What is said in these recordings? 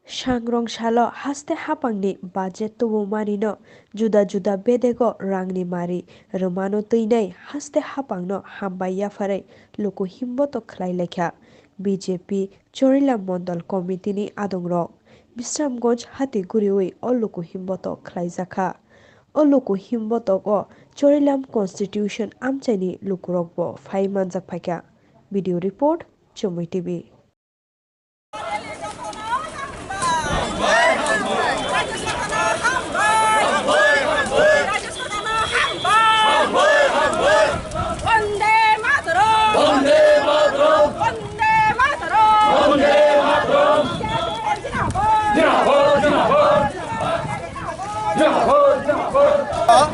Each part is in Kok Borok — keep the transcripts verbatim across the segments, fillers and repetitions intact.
Sangrong salo haste hapangni budget tubumanino juda juda bedego rangni mari rwmano twinai haste hapangno hambai yapharwi luku himboto khlai laikha B J P Chorilam Mondol Committee ni adongrok. Bisramganj hati guriwi o luku himboto khlaijakha. O luku himbotok o Chorilam Constitution amchaini lukurokbo phai manjak phaikha. Video report, Chumui T V. Vande Mataram! Vande Mataram! Vande Mataram! Vande Mataram! Zindabad! Zindabad! Zindabad!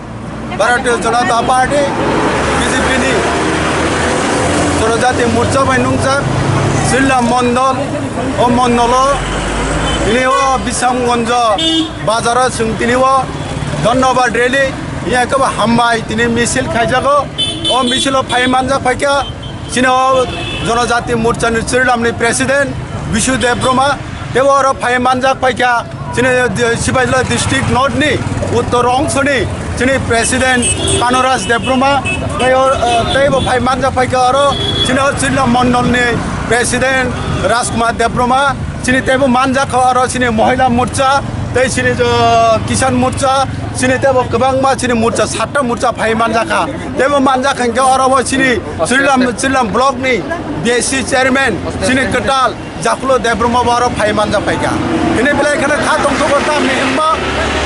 Bharatiya Janata Party, B J P ni Janajati Morcha bai nungjak Chorilam Mondol, o Mondolo tini o Bisramganj bazaro chwng tini o Dhannobad Rally, iya kebo hambai tini misil khaijago. O misilo phai manjak phaikha chini o Janajati Morcha ni Chorilam ni President Bishu Debbarma, tebo oro phai manjak phaikha chini, eh, Sibaijala district north ni uttor ongso ni chini President Kanoraj Debbarma, tei o, eh, teibo phai manjak phaikha oro chini o Chorilam Mondol ni President Rajkumar Debbarma, chini teibo manjakha oro chini Mohila Morcha, tei chini, eh, Kisan Morcha, chini teibo kwbangma chini morcha, satta morcha phai manjakha. Teibo manjakha hinkhe oro bo chini Chorilam, Chorilam block ni B S C chairman, chini kwtal Jakulo Debbarma bo oro phai manjak phaikha. Hini belai kheno kha tongthogo tamni hwnba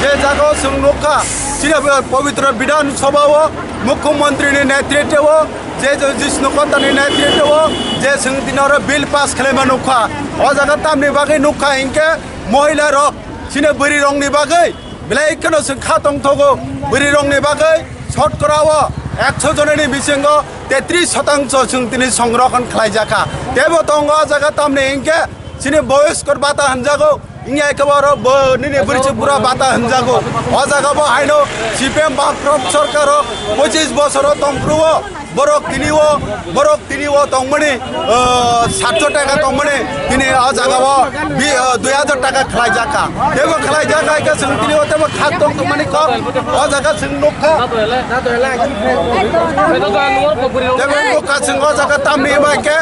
je jaga o chwng nukha, chini bo Pabitra Bidhan Sabha o Mukhyamantri ni netritwo o, je, je Jishnu Kotta ni netritwo o, je chwng tini oro bill pass khlaima nukha. O jaga tamni bagwi nukha hinkhe mohila rok, chini bwrwi rokni bagwi belai kheno chwng kha tongthogo. Bwrwi rokni bagwi shotkora o ekso jonani bisingo tetris sotangso chwng tini songrokhon khlaijakha. Teibo tongo o jaga tamni hinkhe chini boyoskor bata hwnjago. Wngya khe oro bo nini bwrwi chwng pura bata hwnjago. O jaga bo haino C P M Bhakrok sorkar o pochis bosor o tongphuru o borok tini o, borok tini o tongmani, ah, satso taka tongmani, tini o jaga o bi-, ah, dui hajar taka khlaijakha. Teibo khlaijakha khe chwng tini o teibo kha tong tongmani kok o jaga chwng nukha. Teibo nukha chwng o jaga tamni bai khe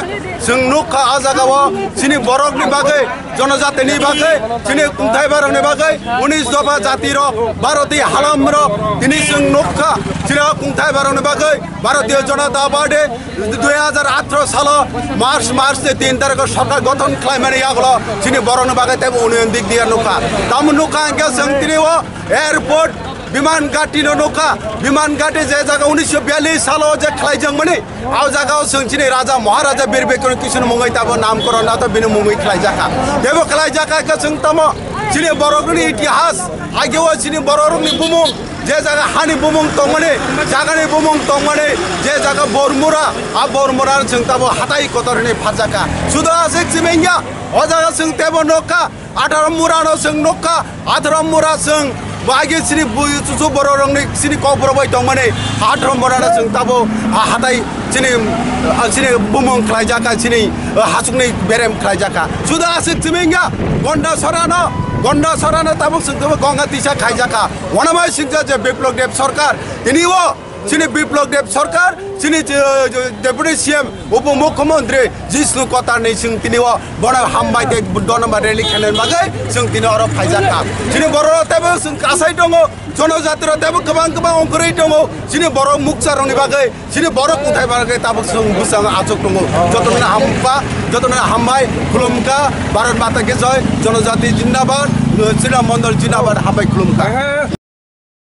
chwng nukha o jaga o chini borokni bagwi, jonojatini bagwi, chini kungthai barokni bagwi, unis dopha jati rok, Bharati halam rok, tini chwng nukha, chini o kungthai barokni bagwi, Bharatiya Janata Party dui hajar atharo salo March, March ni tin tarikh o sorkar gothon khlaimani yagulo chini borokni bagwi teibo unnoyon dik diya nukha. Tamo nukha hinkhe chwng tini o airport, biman gati no nukha, biman gati je jaga unisho biyallis salo je khlaijakmani, o jaga o chwng chini Raja Maharaja Bir Bikram Kishore mungwi tabo namkoron nato bini mungwi khlaijakha. Teibo khlaijakha khe chwng tamo chini borokni itihas, ageo chini borokni bumung, je jaga hani bumung tongmani, jagani bumung tongmani, je jaga Bormura, a Bormura chwng tabo hatai kotor hwnwi pharjakha. Sudo aswk simi wngya, o jaga chwng teibo nukha, Atharo mura no chwng nukha, atharo mura chwng bagwi chini bui chuchu borok rokni chini kokborok bai tongmani, atharo mura no chwng tabo ha-, hatai chini, ah, chini bumung khlaijakha, chini, ah, hachukni berem khlaijakha. Sudo aswk simi wngya, Gonda Sora no, Gonda Sora no tabuk chwng tabo Ganga Tisa khaijakha. Wanamai singcha je Biplab Deb Sarkar, tini o chini Biplab Deb Sarkar, chini, eh, Deputy C M, Upo Mukhyamantri Jishnu Kotarni chwng tini o bono hambai tei donma rally khainani bagwi chwng tini oro phaijakha. Chini borok teibo chwng kasai tongo, jonojatiro teibo kwbang kwbang ongkhorwi tongo. Chini borok mukcharokni bagwi, chini borok kungthai bagwi tabuk chwng bwskango achuk tongo. Jotono hamkha, jotono hambai khulumkha, Bharat Mata ki jai, Jonojati Jindabad, Chorilam Mondol Jindabad, hambai khulumkha.